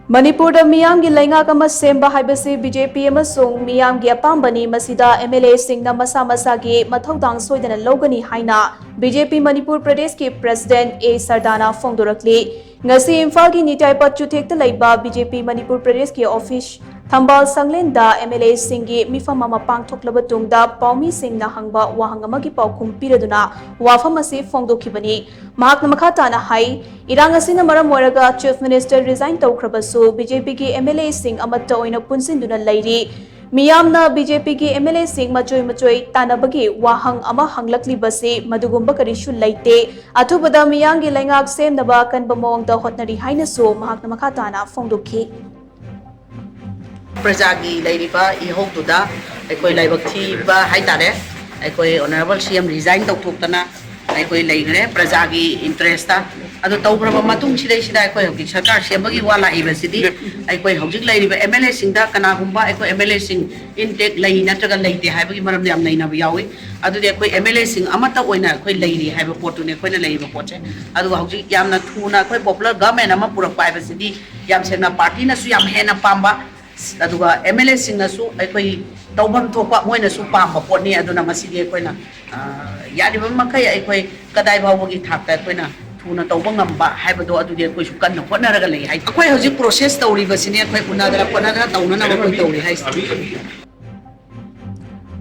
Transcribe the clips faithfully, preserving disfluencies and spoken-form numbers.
ꯃꯅꯤꯄꯨꯔꯗ ꯃꯤꯌꯥꯝꯒꯤ ꯂꯩꯉꯥꯛ ꯑꯃ ꯁꯦꯝꯕ ꯍꯥꯏꯕꯁꯤ ꯕꯤ ꯖꯦ ꯄꯤ ꯑꯃꯁꯨꯡ ꯃꯤꯌꯥꯝꯒꯤ ꯑꯄꯥꯝꯕꯅꯤ꯫ ꯃꯁꯤꯗ ꯑꯦꯝ ꯑꯦꯜ ꯑꯦꯁꯤꯡꯅ ꯃꯁꯥ ꯃꯁꯥꯒꯤ ꯃꯊꯧꯗꯥꯡ ꯁꯣꯏꯗꯅ ꯂꯧꯒꯅꯤ ꯍꯥꯏꯅ ꯕꯤ ꯖꯦ ꯄꯤ ꯃꯅꯤꯄꯨꯔ ꯄ꯭ꯔꯗꯦꯁꯀꯤ ꯄ꯭ꯔꯦꯁꯤꯗꯦꯟꯠ ꯑꯦ ꯁꯔꯗꯥꯅ ꯐꯣꯡꯗꯣꯔꯛꯂꯤ꯫ ꯉꯁꯤ ꯏꯝꯐꯥꯜꯒꯤ ꯅꯤꯇꯥꯏ ꯄꯠ ꯆꯨꯊꯦꯛꯇ ꯂꯩꯕ ꯕꯤ ꯖꯦ ꯄꯤ ꯃꯅꯤꯄꯨꯔ ꯄ꯭ꯔꯗꯦꯁꯀꯤ ꯑꯣꯐꯤꯁ ꯊꯝꯕꯥꯜ ꯁꯪꯂꯦꯟꯗ ꯑꯦꯝ ꯑꯦꯜ ꯑꯦꯁꯤꯡꯒꯤ ꯃꯤꯐꯝ ꯑꯃ ꯄꯥꯡꯊꯣꯛꯂꯕ ꯇꯨꯡꯗ ꯄꯥꯎꯃꯤꯁꯤꯡꯅ ꯍꯪꯕ ꯋꯥꯍꯪ ꯑꯃꯒꯤ ꯄꯥꯎꯈꯨꯝ ꯄꯤꯔꯗꯨꯅ ꯋꯥꯐꯝ ꯑꯁꯤ ꯐꯣꯡꯗꯣꯛꯈꯤꯕꯅꯤ꯫ ꯃꯍꯥꯛꯅ ꯃꯈꯥ ꯇꯥꯅ ꯍꯥꯏ, ꯏꯔꯥꯡ ꯑꯁꯤꯅ ꯃꯔꯝ ꯑꯣꯏꯔꯒ ꯆꯤꯐ ꯃꯤꯅꯤꯁꯇꯔ ꯔꯤꯖꯥꯏꯟ ꯇꯧꯈ꯭ꯔꯕꯁꯨ ꯕꯤ ꯖꯦ ꯄꯤꯒꯤ ꯑꯦꯝ ꯑꯦꯜ ꯑꯦꯁꯤꯡ ꯑꯃꯠꯇ ꯑꯣꯏꯅ ꯄꯨꯟꯁꯤꯟꯗꯨꯅ ꯂꯩꯔꯤ꯫ ꯃꯤꯌꯥꯝꯅ ꯕꯤ ꯖꯦ ꯄꯤꯒꯤ ꯑꯦꯝ ꯑꯦꯜ ꯑꯦꯁꯤꯡ ꯃꯆꯣꯏ ꯃꯆꯣꯏ ꯇꯥꯟꯅꯕꯒꯤ ꯋꯥꯍꯪ ꯑꯃ ꯍꯪꯂꯛꯂꯤꯕꯁꯤ ꯃꯗꯨꯒꯨꯝꯕ ꯀꯔꯤꯁꯨ ꯂꯩꯇꯦ꯫ ꯑꯊꯨꯕꯗ ꯃꯤꯌꯥꯝꯒꯤ ꯂꯩꯉꯥꯛ ꯁꯦꯝꯅꯕ ꯑꯀꯟꯕ ꯃꯑꯣꯡꯗ ꯍꯣꯠꯅꯔꯤ ꯍꯥꯏꯅꯁꯨ ꯃꯍꯥꯛꯅ ꯃꯈꯥ ꯇꯥꯅ ꯐꯣꯡꯗꯣꯛꯈꯤ꯫ ꯄ꯭ꯔꯖꯥꯒꯤ ꯂꯩꯔꯤꯕ ꯏꯍꯧꯗꯨꯗ ꯑꯩꯈꯣꯏ ꯂꯥꯏꯕꯛ ꯊꯤꯕ ꯍꯥꯏꯇꯥꯔꯦ꯫ ꯑꯩꯈꯣꯏ ꯑꯣꯅꯔꯦꯕꯜ ꯁꯤ ꯑꯦꯝ ꯔꯤꯖꯥꯏꯟ ꯇꯧꯊꯣꯛꯇꯅ ꯑꯩꯈꯣꯏ ꯂꯩꯈ꯭ꯔꯦ ꯄ꯭ꯔꯖꯥꯒꯤ ꯏꯟꯇꯔꯦꯁꯇ꯫ ꯑꯗꯨ ꯇꯧꯈ꯭ꯔꯕ ꯃꯇꯨꯡꯁꯤꯗꯩꯁꯤꯗ ꯑꯩꯈꯣꯏ ꯍꯧꯖꯤꯛ ꯁꯔꯀꯥꯔ ꯁꯦꯝꯕꯒꯤ ꯋꯥ ꯂꯥꯛꯏꯕꯁꯤꯗꯤ ꯑꯩꯈꯣꯏ ꯍꯧꯖꯤꯛ ꯂꯩꯔꯤꯕ ꯑꯦꯝ ꯑꯦꯜ ꯑꯦꯁꯤꯡꯗ ꯀꯅꯥꯒꯨꯝꯕ ꯑꯩꯈꯣꯏ ꯑꯦꯝ ꯑꯦꯜ ꯑꯦꯁꯤꯡ ꯏꯟꯇꯦꯛ ꯂꯩ ꯅꯠꯇ꯭ꯔꯒ ꯂꯩꯇꯦ ꯍꯥꯏꯕꯒꯤ ꯃꯔꯝꯗ ꯌꯥꯝ ꯅꯩꯅꯕ ꯌꯥꯎꯏ꯫ ꯑꯗꯨꯗꯤ ꯑꯩꯈꯣꯏ ꯑꯦꯝ ꯑꯦꯜ ꯑꯦꯁꯤꯡ ꯑꯃꯠꯇ ꯑꯣꯏꯅ ꯑꯩꯈꯣꯏ ꯂꯩꯔꯤ ꯍꯥꯏꯕ ꯄꯣꯠꯇꯨꯅꯤ ꯑꯩꯈꯣꯏꯅ ꯂꯩꯔꯤꯕ ꯄꯣꯠꯁꯦ꯫ ꯑꯗꯨꯒ ꯍꯧꯖꯤꯛ ꯌꯥꯝꯅ ꯊꯨꯅ ꯑꯩꯈꯣꯏ ꯄꯣꯄꯨꯂꯔ ꯒꯚꯔꯟꯃꯦꯟ ꯑꯃ ꯄꯨꯔꯛꯄ ꯍꯥꯏꯕꯁꯤꯗꯤ ꯌꯥꯝ ꯁꯦꯡꯅ ꯄꯥꯔꯇꯤꯅꯁꯨ ꯌꯥꯝ ꯍꯦꯟꯅ ꯄꯥꯝꯕ, ꯑꯗꯨꯒ ꯑꯦꯝ ꯑꯦꯜ ꯑꯦꯁꯤꯡꯅꯁꯨ ꯑꯩꯈꯣꯏ ꯇꯧꯐꯝ ꯊꯣꯛꯄ ꯃꯣꯏꯅꯁꯨ ꯄꯥꯝꯕ ꯄꯣꯠꯅꯤ꯫ ꯑꯗꯨꯅ ꯃꯁꯤꯗꯤ ꯑꯩꯈꯣꯏꯅ, ꯑ, ꯌꯥꯔꯤꯕ ꯃꯈꯩ ꯑꯩꯈꯣꯏ ꯀꯗꯥꯏ ꯐꯥꯎꯕꯒꯤ ꯊꯥꯛꯇ ꯑꯩꯈꯣꯏꯅ ꯊꯨꯅ ꯇꯧꯕ ꯉꯝꯕ ꯍꯥꯏꯕꯗꯣ ꯑꯗꯨꯗꯤ ꯑꯩꯈꯣꯏꯁꯨ ꯀꯟꯅ ꯍꯣꯠꯅꯔꯒ ꯂꯩ ꯍꯥꯏ꯫ ꯑꯩꯈꯣꯏ ꯍꯧꯖꯤꯛ ꯄ꯭ꯔꯣꯁꯦꯁ ꯇꯧꯔꯤꯕꯁꯤꯅꯦ, ꯑꯩꯈꯣꯏ ꯎꯅꯗꯅ ꯈꯣꯠꯅꯗꯅ ꯇꯧꯅꯅꯕ ꯑꯩꯈꯣꯏ ꯇꯧꯔꯤ ꯍꯥꯏꯁꯦ꯫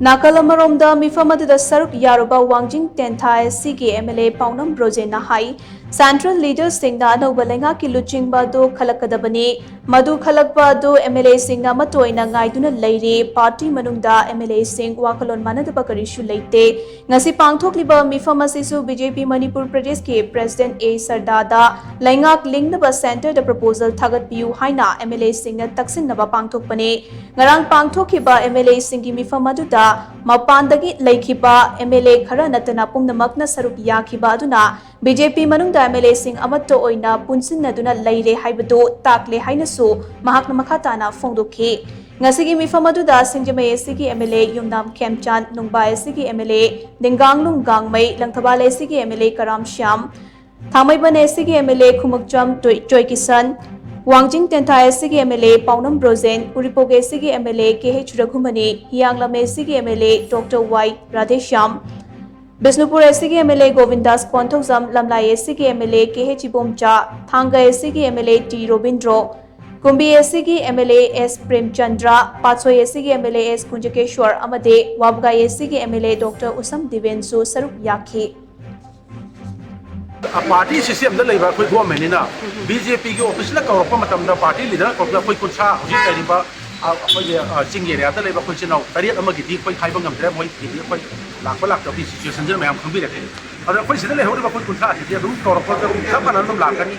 ꯅꯥꯀꯜ ꯑꯃꯔꯣꯝꯗ ꯃꯤꯐꯝ ꯑꯗꯨꯗ ꯁꯔꯨꯛ ꯌꯥꯔꯨꯕ ꯋꯥꯡꯖꯤꯡ ꯇꯦꯟꯊꯥ ꯑꯦꯁ ꯁꯤꯒꯤ ꯑꯦꯝ ꯑꯦꯜ ꯑꯦ ꯄꯥꯎꯅꯝ ꯕ꯭ꯔꯣꯖꯦꯟꯅ ꯍꯥꯏ, ꯁꯦꯟꯇ꯭ꯔꯦꯜ ꯂꯤꯗꯔꯁꯤꯡꯅ ꯑꯅꯧꯕ ꯂꯩꯉꯥꯛꯀꯤ ꯂꯨꯆꯤꯡꯕ ꯑꯗꯨ ꯈꯜꯂꯛꯀꯗꯕꯅꯤ꯫ ꯃꯗꯨ ꯈꯜꯂꯛꯄ ꯑꯗꯨ ꯑꯦꯝ ꯑꯦꯜ ꯑꯦꯁꯤꯡꯅ ꯑꯃꯠꯇ ꯑꯣꯏꯅ ꯉꯥꯏꯗꯨꯅ ꯂꯩꯔꯤ꯫ ꯄꯥꯔꯇꯤ ꯃꯅꯨꯡꯗ ꯑꯦꯝ ꯑꯦꯜ ꯑꯦꯁꯤꯡ ꯋꯥꯈꯜꯂꯣꯟ ꯃꯥꯟꯅꯗꯕ ꯀꯔꯤꯁꯨ ꯂꯩꯇꯦ꯫ ꯉꯁꯤ ꯄꯥꯡꯊꯣꯛꯂꯤꯕ ꯃꯤꯐꯝ ꯑꯁꯤꯁꯨ ꯕꯤ ꯖꯦ ꯄꯤ ꯃꯅꯤꯄꯨꯔ ꯄ꯭ꯔꯗꯦꯁꯀꯤ ꯄ꯭ꯔꯦꯁꯤꯗꯦꯟꯠ ꯑꯦ ꯁꯔꯗꯥꯗ ꯂꯩꯉꯥꯛ ꯂꯤꯡꯅꯕ ꯁꯦꯟꯇꯔꯗ ꯄ꯭ꯔꯄꯣꯖꯦꯜ ꯊꯥꯒꯠꯄꯤꯌꯨ ꯍꯥꯏꯅ ꯑꯦꯝ ꯑꯦꯜ ꯑꯦꯁꯤꯡꯅ ꯇꯛꯁꯤꯟꯅꯕ ꯄꯥꯡꯊꯣꯛꯄꯅꯤ꯫ ꯉꯔꯥꯡ ꯄꯥꯡꯊꯣꯛꯈꯤꯕ ꯑꯦꯝ ꯑꯦꯜ ꯑꯦꯁꯤꯡꯒꯤ ꯃꯤꯐꯝ ꯑꯗꯨꯗ ꯃꯄꯥꯟꯗꯒꯤ ꯂꯩꯈꯤꯕ ꯑꯦꯝ ꯑꯦꯜ ꯑꯦ ꯈꯔ ꯅꯠꯇꯅ ꯄꯨꯝꯅꯃꯛꯅ ꯁꯔꯨꯛ ꯌꯥꯈꯤꯕ ꯑꯗꯨꯅ ꯕꯤ ꯖꯦ ꯄꯤ ꯃꯅꯨꯡꯗ ꯑꯦꯝ ꯑꯦꯜ ꯑꯦꯁꯤꯡ ꯑꯃꯠꯇ ꯑꯣꯏꯅ ꯄꯨꯟꯁꯤꯟꯅꯗꯨꯅ ꯂꯩꯔꯦ ꯍꯥꯏꯕꯗꯨ ꯇꯥꯛꯂꯦ ꯍꯥꯏꯅꯁꯨ ꯃꯍꯥꯛꯅ ꯃꯈꯥ ꯇꯥꯅ ꯐꯣꯡꯗꯣꯛꯈꯤ꯫ ꯉꯁꯤꯒꯤ ꯃꯤꯐꯝ ꯑꯗꯨꯗ ꯁꯤꯡꯖꯃꯩ ꯑꯦꯁ ꯁꯤꯒꯤ ꯑꯦꯝ ꯑꯦꯜ ꯑꯦ ꯌꯨꯝꯅꯥꯝ ꯈꯦꯝꯆꯥꯟ, ꯅꯨꯡꯕꯥ ꯑꯦꯁ ꯁꯤꯒꯤ ꯑꯦꯝ ꯑꯦꯜ ꯑꯦ ꯗꯤꯡꯒꯥꯡꯂꯨꯡ ꯒꯥꯡꯃꯩ, ꯂꯪꯊꯕꯥꯜ ꯑꯦꯁ ꯁꯤꯒꯤ ꯑꯦꯝ ꯑꯦꯜ ꯑꯦ ꯀꯔꯥꯝ ꯁ꯭ꯌꯥꯝ, ꯊꯥꯡꯃꯩꯕꯟ ꯑꯦꯁ ꯁꯤꯒꯤ ꯑꯦꯝ ꯑꯦꯜ ꯑꯦ ꯈꯨꯃꯨꯛꯆꯝ ꯇꯣꯏ-, ꯖꯣꯏꯀꯤꯁꯟ, ꯋꯥꯡꯖꯤꯡ ꯇꯦꯟꯊꯥ ꯑꯦꯁ ꯁꯤꯒꯤ M L A ꯄꯥꯎꯅꯝ Brojen, Uripok S ꯁꯤꯒꯤ M L A K H Raghumani, Hiyanglam S ꯁꯤꯒꯤ M L A doctor Y Radheshyam, Bishnupur S ꯁꯤꯒꯤ M L A Gobindas Konthoujam, Lamlai S ꯁꯤꯒꯤ M L A K H Ibomcha, Thanga S ꯁꯤꯒꯤ M L A T Robindro, Kumbi S ꯁꯤꯒꯤ M L A S Premchandra, ꯄꯥꯠꯁꯣꯏ ꯑꯦꯁ ꯁꯤꯒꯤ M L A S ꯀꯨꯟꯖꯀꯦꯁ꯭ꯋꯔ ꯑꯃꯗꯤ ꯋꯥꯕꯒꯥꯏ ꯑꯦꯁ ꯁꯤꯒꯤ M L A doctor ꯎꯁꯝ ꯗꯤꯕꯦꯟꯁꯨ ꯁꯔꯨꯛ ꯌꯥꯈꯤ꯫ ꯄꯥꯔꯇꯤ ꯁꯤꯁꯇꯦꯝꯗ ꯂꯩꯕ ꯑꯩꯈꯣꯏ ꯒꯣꯔꯃꯦꯟꯅꯤꯅ ꯕꯤ ꯖꯦ ꯄꯤꯒꯤ ꯑꯣꯐꯤꯁꯅ ꯀꯧꯔꯛꯄ ꯃꯇꯝꯗ ꯄꯥꯔꯇꯤ ꯂꯤꯗꯔꯅ ꯀꯧꯔꯛꯄꯗ ꯑꯩꯈꯣꯏ ꯀꯨꯟꯊ꯭ꯔꯥ ꯍꯧꯖꯤꯛ ꯂꯩꯔꯤꯕ ꯑ, ꯑꯩꯈꯣꯏꯒꯤ ꯑ, ꯆꯤꯡ ꯑꯦꯔꯤꯌꯥꯗ ꯂꯩꯕ ꯑꯩꯈꯣꯏ ꯏꯆꯤꯜ ꯏꯅꯥꯎ ꯇꯔꯦꯠ ꯑꯃꯒꯤꯗꯤ ꯑꯩꯈꯣꯏ ꯍꯥꯏꯕ ꯉꯝꯗ꯭ꯔꯦ, ꯃꯣꯏꯒꯤꯗꯤ ꯑꯩꯈꯣꯏ ꯂꯥꯛꯄ ꯂꯥꯛꯇꯕꯒꯤ ꯁꯤꯆꯨꯋꯦꯁꯟꯁꯤꯅ ꯃꯌꯥꯝ ꯈꯪꯕꯤꯔꯛꯀꯅꯤ꯫ ꯑꯗꯣ ꯑꯩꯈꯣꯏ ꯁꯤꯗ ꯂꯩꯍꯧꯔꯤꯕ ꯑꯩꯈꯣꯏ ꯀꯨꯟꯊ꯭ꯔꯥ ꯑꯁꯤꯗꯤ ꯑꯗꯨꯝ ꯀꯧꯔꯛꯄꯗ ꯑꯗꯨꯝ ꯆꯞ ꯃꯥꯟꯅꯅ ꯑꯗꯨꯝ ꯂꯥꯛꯀꯅꯤ꯫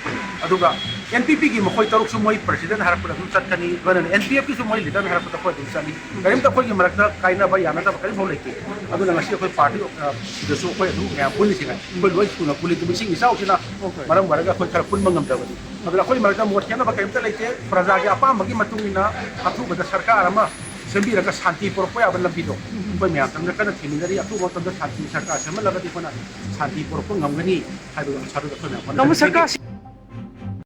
ꯑꯗꯨꯒ ꯑꯦꯟ ꯄꯤ ꯄꯤꯒꯤ ꯃꯈꯣꯏ ꯇꯔꯨꯛꯁꯨ ꯃꯣꯏ ꯄ꯭ꯔꯁꯤꯗꯦꯟ ꯍꯥꯏꯔꯛꯄꯗ ꯑꯗꯨꯝ ꯆꯠꯀꯅꯤ, ꯂꯣꯏꯅꯅ ꯑꯦꯟ ꯄꯤ ꯑꯦꯐꯀꯤꯁꯨ ꯃꯣꯏ ꯂꯤꯗꯔꯅ ꯍꯥꯏꯔꯛꯄꯗ ꯑꯩꯈꯣꯏ ꯑꯗꯨꯝ ꯆꯠꯅꯤ꯫ ꯀꯔꯤꯝꯇ ꯑꯩꯈꯣꯏꯒꯤ ꯃꯔꯛꯇ ꯀꯥꯏꯅꯕ ꯌꯥꯅꯗꯕ ꯀꯔꯤꯝꯐꯥꯎ ꯂꯩꯇꯦ꯫ ꯑꯗꯨꯅ ꯉꯁꯤ ꯑꯩꯈꯣꯏ ꯄꯥꯔꯇꯤ ꯑ, ꯁꯤꯗꯁꯨ ꯑꯩꯈꯣꯏ ꯑꯗꯨꯝ ꯃꯌꯥꯝ ꯄꯨꯜꯂꯤꯁꯤꯅ ꯑꯩꯈꯣꯏ ꯂꯣꯏ ꯁꯨꯅ ꯄꯨꯜꯂꯤ꯫ ꯅꯨꯃꯤꯠꯁꯤꯡ ꯏꯆꯥꯎꯁꯤꯅ ꯃꯔꯝ ꯑꯣꯏꯔꯒ ꯑꯩꯈꯣꯏ ꯈꯔ ꯄꯨꯟꯕ ꯉꯝꯗꯕꯅꯤ꯫ ꯑꯗꯨꯅ ꯑꯩꯈꯣꯏ ꯃꯔꯛꯇ ꯃꯣꯠ ꯈꯦꯠꯅꯕ ꯀꯔꯤꯝꯇ ꯂꯩꯇꯦ꯫ ꯄ꯭ꯔꯖꯥꯒꯤ ꯑꯄꯥꯝꯕꯒꯤ ꯃꯇꯨꯡ ꯏꯟꯅ ꯑꯊꯨꯕꯗ ꯁꯔꯀꯥꯔ ꯑꯃ ꯁꯦꯝꯕꯤꯔꯒ ꯁꯥꯟꯇꯤ ꯄꯨꯔꯛꯄ ꯌꯥꯕ ꯂꯝꯕꯤꯗꯣ ꯑꯩꯈꯣꯏ ꯃꯌꯥꯝ ꯆꯪꯗꯅ ꯀꯟꯅ ꯊꯤꯃꯤꯟꯅꯔꯤ꯫ ꯑꯊꯨꯕ ꯃꯇꯝꯗ ꯁꯥꯟꯇꯤ ꯁꯔꯀꯥꯔ ꯁꯦꯝꯍꯜꯂꯒꯗꯤ ꯑꯩꯈꯣꯏꯅ ꯁꯥꯟꯇꯤ ꯄꯨꯔꯛꯄ ꯉꯝꯒꯅꯤ ꯍꯥꯏꯕꯗꯣ ꯑꯁꯥꯗꯨꯗ ꯑꯩꯈꯣꯏ ꯃꯌꯥꯝ ꯍꯣꯠꯅꯒꯅꯤ꯫